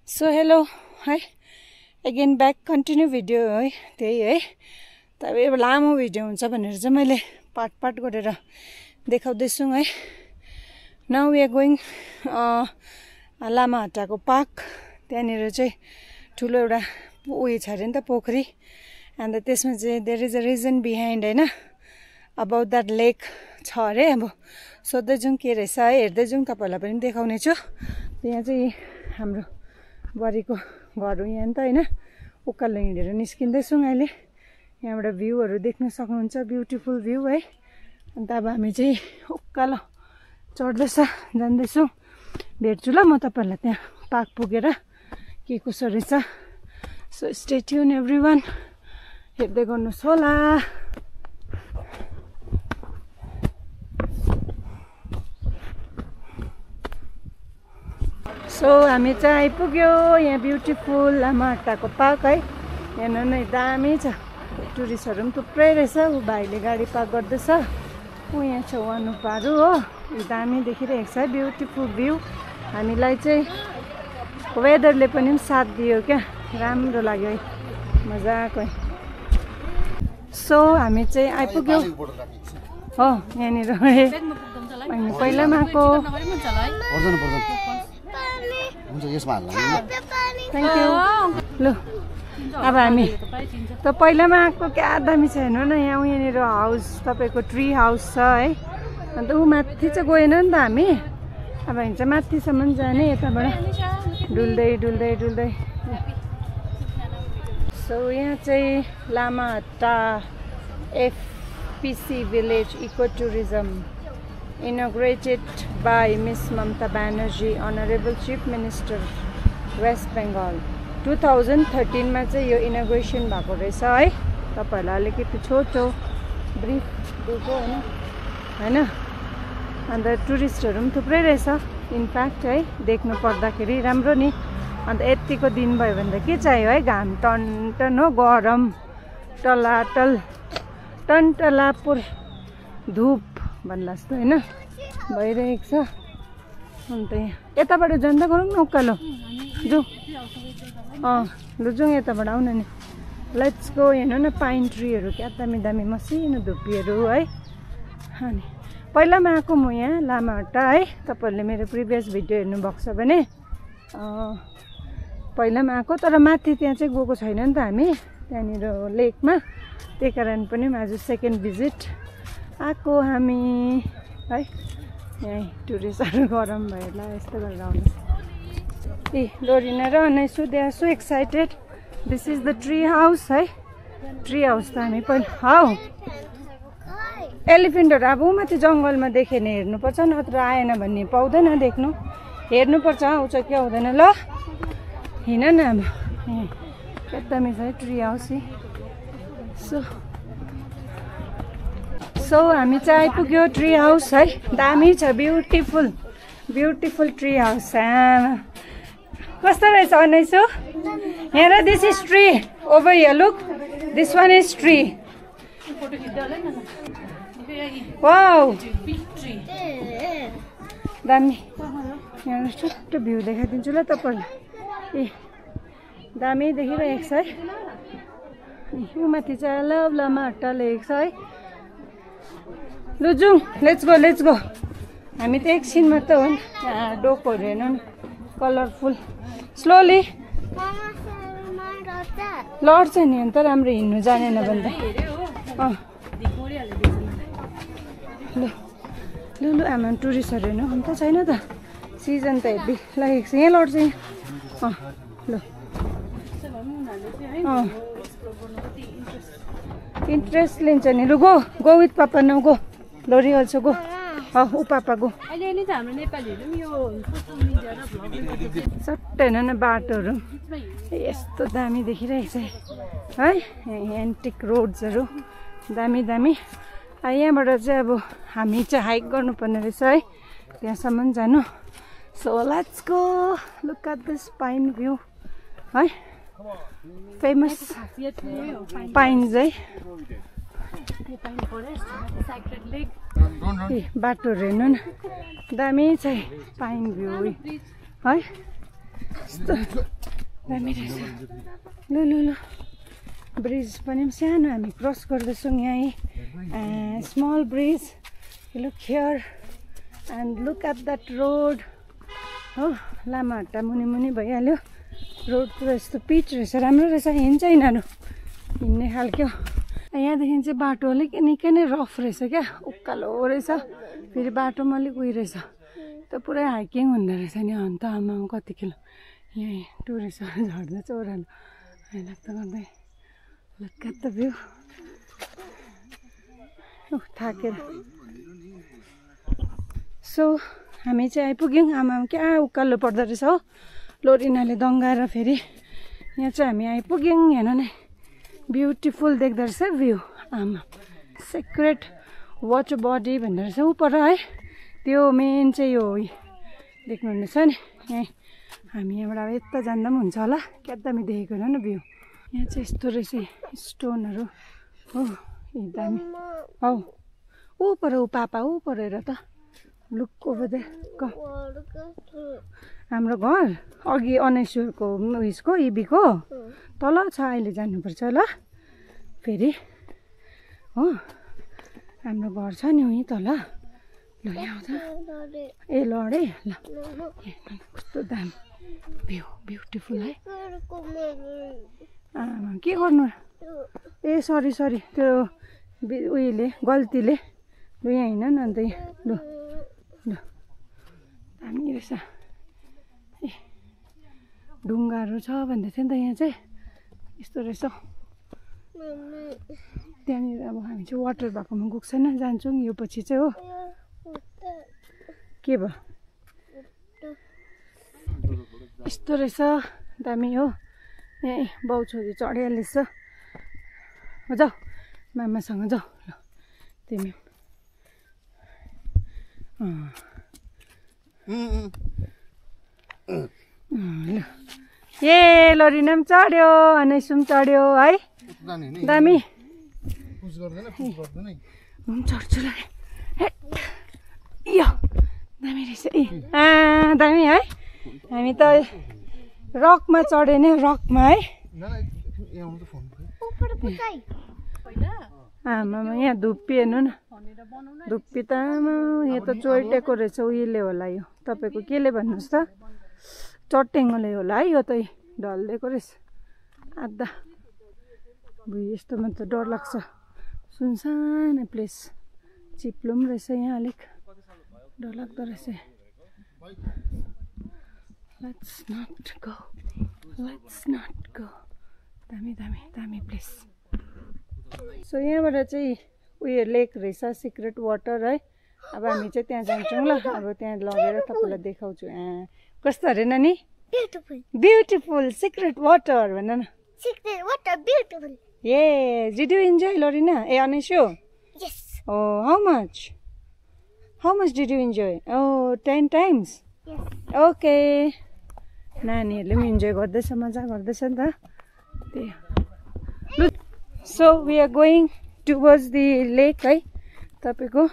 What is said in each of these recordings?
So hello है again back continue video है त्यही है तब अब लामो भिडियो हुन्छ भनेर चाहिँ मैले पार्ट पार्ट गरेर देखाउँदैछु है। नाउ वी आर गोइङ लामाहट्टाको पार्क। त्यहाँनिर चाहिँ ठुलो एउटा उयो छ अरे नि त पोखरी। अन्त त्यसमा चाहिँ there is a reason behind हैन अबाउट द्याट लेक छ अरे। अब सोध्दै जाउँ के रहेछ है, हेर्दै जाउँ, तपाईँहरूलाई पनि देखाउने छु। यहाँ चाहिँ हाम्रो बुहारीको घर हो यहाँ नि त हैन। उकालो हिँडेर निस्किँदैछौँ अहिले। यहाँबाट भ्यूहरू देख्न सक्नुहुन्छ, ब्युटिफुल भ्यू है। अन्त अब हामी चाहिँ उकालो चढ्दैछ जाँदैछौँ। भेट्छु ल म तपाईँहरूलाई त्यहाँ पार्क पुगेर के कसो रहेछ। सो स्टे ट्युन एभ्रीवान, हेर्दै गर्नुहोस् होला। सो हामी चाहिँ आइपुग्यो यहाँ ब्युटिफुल लामाहट्टाको पार्क है। हेर्नु नै दामी छ, टुरिस्टहरू पनि थुप्रै रहेछ। ऊ भाइले गाडी पार्क गर्दैछ। ऊ यहाँ छ वानुपाहरू हो, दामी देखिरहेको छ ब्युटिफुल भ्यू। हामीलाई चाहिँ वेदरले पनि साथ दियो क्या, राम्रो लाग्यो है, मजाको है। सो हामी चाहिँ आइपुग्यो हो यहाँनिर। हामी पहिलामा आएको। Thank you. ल अब हामी त पहिलामा आएको क्या दामी छ हेर्नु न। यहाँनिर हाउस तपाईँको ट्री हाउस छ है। अन्त ऊ माथि चाहिँ गएन नि त हामी। अब हामी चाहिँ माथिसम्म जाने यताबाट डुल्दै डुल्दै डुल्दै। सो यहाँ चाहिँ Lamahatta FPC village eco tourism inaugurated by Miss Mamata Banerjee, Honorable Chief Minister, West Bengal. 2013 मा चाहिँ यो इनोग्रेसन भएको रहेछ है। तपाईहरुलाई अलिकति छोटो ब्रिफ दिएको हैन। अन्त टुरिस्टहरु पनि थुप्रै रहेछ इनफ्याक्ट है, देख्नु पर्दाखेरि राम्रो नि। अन्त यतिको दिन भयो भने त के चाहियो है, घाम टन हो, गरम टलाटल टनटलापुर धूप भन्ला जस्तो हैन भइरहेको छ। अन्त यहाँ यताबाट जाँदा गरौँ न उकालो जाउँ। लु जाउँ यताबाट आउन नि। Let's go. हेर्नु न पाइन ट्रीहरू क्या दामी दामी मसिनो धुप्पीहरू है। अनि पहिलामा आएको म यहाँ लामाहट्टा है। तपाईँहरूले मेरो प्रिभियस भिडियो हेर्नुभएको छ भने पहिलामा आएको, तर माथि त्यहाँ चाहिँ गएको छैन नि त हामी, त्यहाँनिर लेकमा। त्यही कारण पनि आज सेकेन्ड भिजिट आएको हामी है। यहीँ टुरिस्टहरू गरम भएर यस्तो गरेर आउनु। ए लोरिना र अनाइसु they are so excited. This is the tree house है। ट्री हाउस त हामी पहिला हौ एलिफेन्टहरू अब माथि जङ्गलमा देख्यो भने हेर्नुपर्छ, नत्र आएन भन्ने पाउँदैन देख्नु। हेर्नुपर्छ, आउँछ कि आउँदैन। ल हिँड न अब। एकदमै छ है ट्री हाउस। सो हामी चाहिँ आइपुग्यो ट्री हाउस है। दामी छ, ब्युटिफुल ब्युटिफुल ट्री हाउस। कस्तो रहेछ अनाइसु? यहाँ this is tree over here, look this one is tree. Wow दामी। यहाँ छोटो भ्यू देखाइदिन्छु ल तपाईँलाई। ए दामी देखिरहेको छ है। यो माथि चाहिँ लामाहट्टा लेखेको छ है। लु जाउँ, लेट्स गो लेट्स गो। हामी त एकछिनमा त हो नि। डोकोहरू हेर्नु न कलरफुल। स्लोली लड्छ नि अन्त राम्रो हिँड्नु जानेन भने त। लु लु लु आमा टुरिस्टहरू हेर्नु अन्त छैन त, सिजन त हेभी लागेको छ। यहाँ लड्छ यहाँ। लु इन्ट्रेस्ट लिन्छ नि। लु गो गो विथ पापा न गो। लोरी अल्सो गो। ऊ पापा गो। सट्टै हेर्नु न बाटोहरू यस्तो दामी देखिरहेको छ है। एन्टिक रोड्सहरू दामी दामी। यहाँबाट चाहिँ अब हामी चाहिँ हाइक गर्नुपर्ने रहेछ है, त्यहाँसम्म जानु। So let's go. Look at this pine view है। फेमस पाइन्स है। बाटोहरू हेर्नु न दामी छ पाइन भ्यू है। दामी रहेछ लु लु लु ब्रिज पनि सानो हामी क्रस गर्दैछौँ यहाँ small bridge look here and look at that road हो लामाहट्टा मुनि मुनि भइहाल्यो रोड पुरा यस्तो पिच रहेछ राम्रो रहेछ हिँड्छ यिनीहरू हिँड्ने खालको यहाँदेखि चाहिँ बाटो अलिक निकै नै रफ रहेछ क्या उकालो रहेछ फेरि बाटोमा अलिक उयो रहेछ त पुरै हाइकिङ हुँदो रहेछ नि अन्त आमामा कति किलो यहीँ टुरिस्टहरू झर्दैछ ओह्रालो लाग्दा गर्दै लुक एट द भ्यू थाकेर सो हामी चाहिँ आइपुग्यौँ आमामा क्या उकालो पर्दो रहेछ हो लोरिनाले दङ्गाएर फेरि यहाँ चाहिँ हामी आइपुग्यौँ हेर्नु नै ब्युटिफुल देख्दो रहेछ भ्यू आमा सिक्रेट वाटर बडी भन्दो रहेछ ऊ पर है त्यो मेन चाहिँ यो देख्नुहुँदैछ नि यहीँ हामी यहाँबाट यता जाँदा पनि हुन्छ होला क्या दामी देखेको हेर न भ्यू यहाँ चाहिँ यस्तो रहेछ स्टोनहरू हो दामी हौ ऊ पर ऊ पापा ऊ पर हेर त लुक ओभर देयर हाम्रो घर अघि अनेश्वरको उयसको इबीको तल छ अहिले जानुपर्छ ल फेरि हो हाम्रो घर छ नि उहीँ तल ल यहाँ ए लडे ल कस्तो दामी भ्यू ब्युटिफुल है आमा के गर्नु ए सरी सरी त्यो उयोले गल्तीले लु यहाँ हिँड न अन्त लु लु दामी रहेछ ए ढुङ्गाहरू छ भन्दै थियो नि त यहाँ चाहिँ यस्तो रहेछ त्यहाँनिर अब हामी चाहिँ वाटर भएकोमा गएको छैन जान्छौँ यो पछि चाहिँ हो के भयो यस्तो रहेछ दामी हो ए बाउ छोरी चढिहालेछ हो जाऊ मामासँग जाऊ ल तिमी ल ए लरिना पनि चढ्यो अनेसु पनि चढ्यो है दामी चढ्छु ल यो दामी रहेछ ए दामी है हामी त रकमा चढ्यो नि रकमा है आमामा यहाँ धुप्पी हेर्नु न धुप्पी त आमा यहाँ त चोइटेको रहेछ उयोले होला यो तपाईँको केले भन्नुहोस् त चट्याङ्गोले होला है यो त ढल्दिएको रहेछ आधा भुइँ यस्तोमा त डर लाग्छ सुनसान प्लेस चिप्लो पनि रहेछ यहाँ अलिक डरलाग्दो रहेछ लेट्स नट गो दामी दामी दामी प्लेस सो यहाँबाट चाहिँ उयो लेक रहेछ सिक्रेट वाटर है अब हामी चाहिँ त्यहाँ जान्छौँ ल अब त्यहाँ लगेर तपाईँलाई देखाउँछु कस्तो अरे नानी ब्युटिफुल सिक्रेट वाटर भन न Secret water, beautiful. Yes. Did you enjoy, Lorina? Anishu? Yes. Oh, how much? How much did you enjoy? Oh, 10 times? Yes. Okay. नानीहरूले पनि इन्जोय गर्दैछ मजा गर्दैछ नि त त्यही look so we are going towards the lake है तपाईको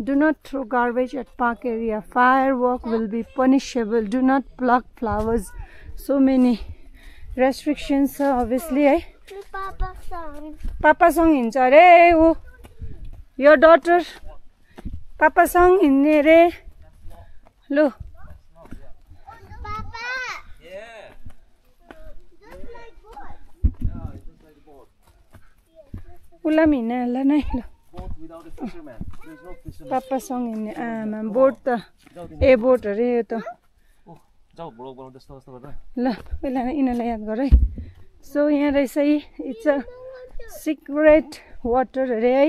do not throw garbage at park area fire work will be punishable do not pluck flowers so many restrictions छ obviously है पापासँग हिँड्छ अरे ऊ यो डटर पापासँग हिँड्ने रे लु उसलाई पनि हिँड्न हाल्ला नै ल पापासँग हिँड्ने आमा बोट त ए बोट अरे यो त ल पहिला यिनीहरूलाई याद गर है सो यहाँ रहेछ इट्स अ सिक्रेट वाटर अरे है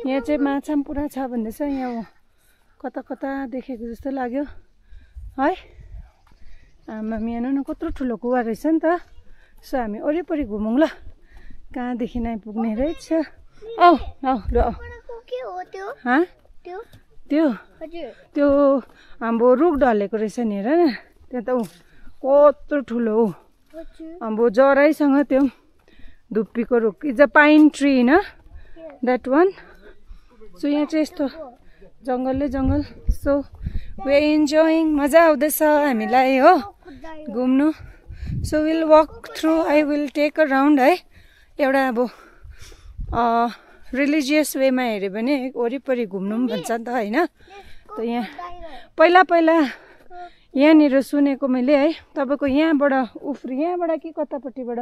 यहाँ चाहिँ माछा पनि पुरा छ भन्दैछ यहाँ कता कता देखेको जस्तो लाग्यो है आमा हेर्नु न कत्रो ठुलो कुवा रहेछ नि त सो हामी वरिपरि घुमौँ ल कहाँदेखि आइपुग्ने रहेछ औ औ ल त्यो हाम्रो रुख ढलेको रहेछ नि हेर न त्यहाँ त ऊ कत्रो ठुलो हो हाम्रो जराइसँग त्यो धुप्पीको रुख इज अ पाइन ट्री न द्याट वान सो यहाँ चाहिँ यस्तो जङ्गलै जङ्गल सो वी आर इन्जोइङ मजा आउँदैछ हामीलाई हो घुम्नु so will walk through I will take a round है एउटा अब रिलिजियस वेमा हेऱ्यो भने वरिपरि घुम्नु पनि भन्छ नि त होइन त यहाँ पहिला यहाँनिर सुनेको मैले है तपाईँको यहाँबाट यहाँबाट कि कतापट्टिबाट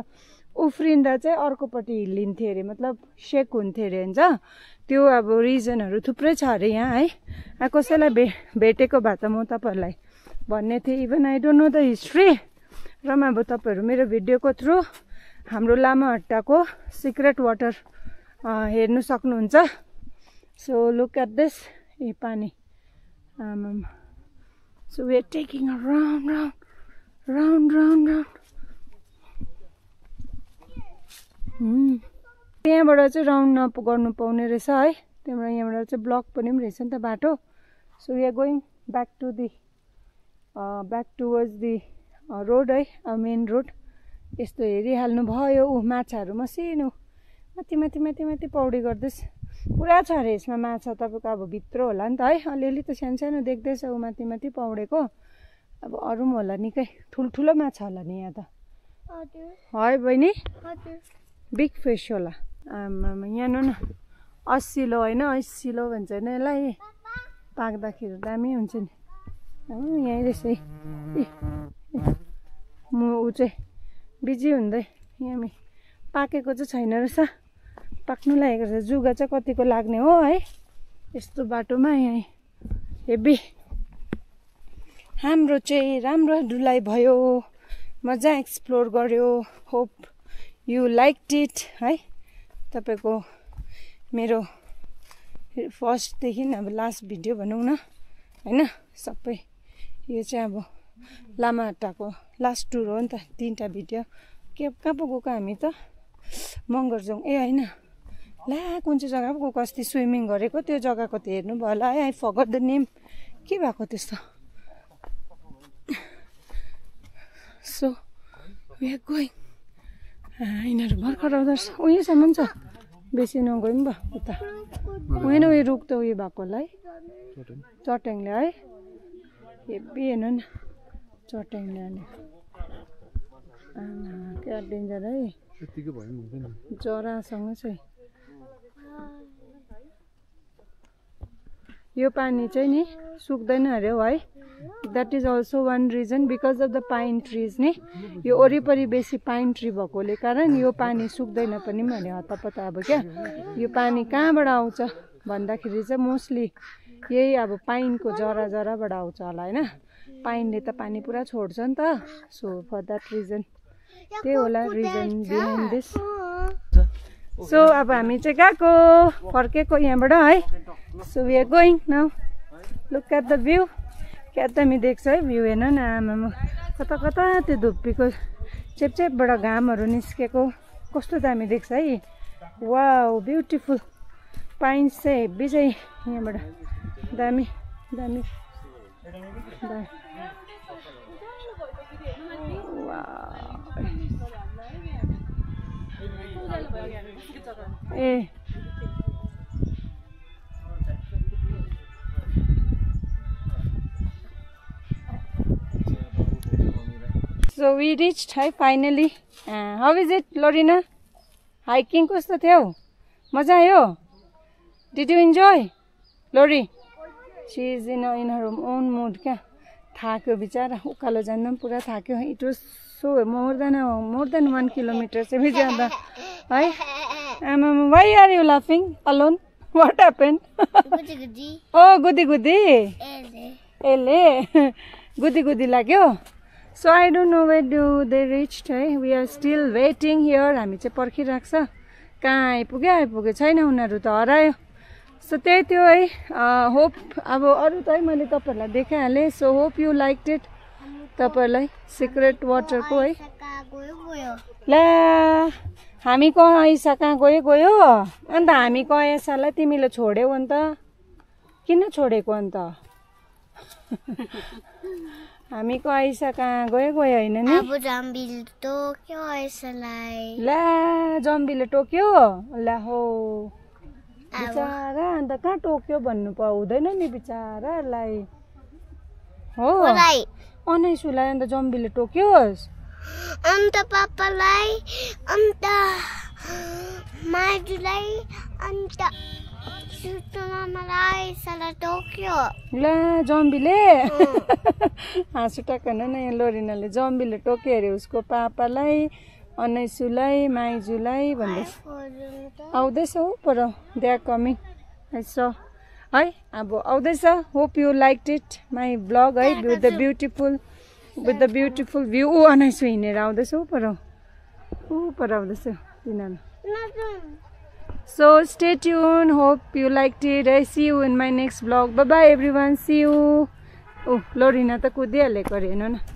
उफ्रिँदा चाहिँ अर्कोपट्टि हिल्लिन्थ्यो अरे मतलब सेक हुन्थ्यो अरे हुन्छ त्यो अब रिजनहरू थुप्रै छ अरे यहाँ है कसैलाई भेटेको भए त म तपाईँहरूलाई भन्ने थिएँ even I don't know the history र अब तपाईँहरू मेरो भिडियोको थ्रु हाम्रो लामाहट्टाको सिक्रेट वाटर हेर्नु सक्नुहुन्छ सो लुक एट दिस ए पानी so we are taking a round त्यहाँबाट चाहिँ राउन्ड गर्नु पाउने रहेछ है त्यहाँबाट यहाँबाट चाहिँ ब्लक पनि रहेछ नि त बाटो so we are going back towards the road है मेन रोड यस्तो हेरिहाल्नु भयो माछाहरू मसिनो माथि पौडी गर्दैछ पुरा छ अरे यसमा माछा तपाईँको अब भित्र होला नि त है अलिअलि त सानो देख्दैछ ऊ माथि पौडेको अब अरू पनि होला निकै ठुल्ठुलो माछा होला नि यहाँ त है बहिनी बिग फिस होला यहाँ न 80 किलो होइन 80 किलो भन्छ होइन यसलाई पाक्दाखेरि दामी हुन्छ नि यहीँ रहेछ म ऊ चाहिँ बिजी हुँदै यहाँ पाकेको चाहिँ छैन रहेछ पाक्नु लागेको रहेछ जुगा चाहिँ कतिको लाग्ने हो है यस्तो बाटोमा यहाँ हेभी हाम्रो चाहिँ राम्रो डुलाइ भयो मजा एक्सप्लोर गर्यो होप यु लाइक्ड इट है तपाईँको मेरो फर्स्टदेखि अब लास्ट भिडियो भनौँ न होइन सबै यो चाहिँ अब लामाहट्टाको लास्ट टुर हो नि त 3टा भिडियो कहाँ पो गएको हामी त मङ्गरजोङ ए होइन ला कुन चाहिँ जग्गा पो गएको अस्ति स्विमिङ गरेको त्यो जग्गाको त हेर्नु भयो होला है आई फरगट द नेम के भएको त्यस्तो सो वी आर गोइङ यिनीहरू भर्खर आउँदो रहेछ उयोसम्म छ बेसी नगयो नि भयो उता होइन उयो रुख त उयो भएको होला है चट्याङले है हेभी हेर्नु न चट्याङले अनि क्या डेन्जर है जरासँग चाहिँ यो पानी चाहिँ नि सुक्दैन अरे हो है that is also one reason because of the pine trees नि यो वरिपरि बेसी पाइन ट्री भएकोले कारण यो पानी सुक्दैन पनि भने हतपत अब क्या यो पानी कहाँबाट आउँछ भन्दाखेरि चाहिँ मोस्टली यही अब पाइनको जराबाट आउँछ होला होइन पाइनले त पानी पुरा छोड्छ नि त सो फर द्याट रिजन त्यही होला रिजन बिहाइन्ड दिस सो अब हामी चाहिँ गएको फर्केको यहाँबाट है so we are going now look at the view क्या दामी देख्छ है भ्यू हेर्नु न आमामा कता त्यो धुप्पीको चेपचेपबाट घामहरू निस्केको कस्तो दामी देख्छ है वाउ ब्युटिफुल पाइन्स चाहिँ हेभी चाहिँ यहाँबाट दामी ए So we reached hi finally. How is it, Lorena? Hiking कस्तो थियो? मजा आयो? Did you enjoy? Lori? She is in her own mood क्या? थाक्यो बिचारा उकालो जान्दा पनि पुरा थाक्यो. It was so more than 1 kilometer चाहिँ जाँदा है. Why are you laughing alone? What happened? Goody. Oh, goody. Ele. Goody लाग्यो. So I don't know where do they reached है. We are still waiting here. हामी चाहिँ पर्खिरहेको छ. कहाँ आइपुग्यो छैन उनीहरू त हरायो. सो त्यही थियो है. होप अब अरू त है मैले तपाईँहरूलाई देखाइहालेँ. So hope you liked it. तपाईँहरूलाई सिक्रेट वाटरको है. ला हामी कहाँ कहाँ गयो अन्त हामी कयासालाई तिमीले छोड्यौ अन्त किन छोडेको अन्त हामी आइसा कहाँ गयो होइन नि अब जम्बिल टोक्यो आइसालाई ला जम्बीले टोक्यो ला हो बिचारा अन्त कहाँ टोक्यो भन्नु पाउँदैन नि बिचारालाई हो अनाइसुलाई अन्त जम्बीले टोक्योस् अन्त पापालाई अन्त माजुलाई अन्त सुमामालाई सला टोक्यो ला जम्बीले हाँसु टक्कन न यहाँ लोरिनाले जम्बीले टोक्यो अरे उसको पापालाई अनैसुलाई माइजुलाई भन्दै आउँदैछ हो पर दे आर कमिङ है अब आउँदैछ hope you liked it my blog है विथ द ब्युटिफुल भ्यू ऊ अनैसु हिँडेर आउँदैछ ऊ पर आउँदैछ तिनीहरू So stay tuned, hope you liked it. I see you in my next vlog. Bye bye everyone, see you. Oh, Lorina ta kudihaलेको अरे हेर्नु न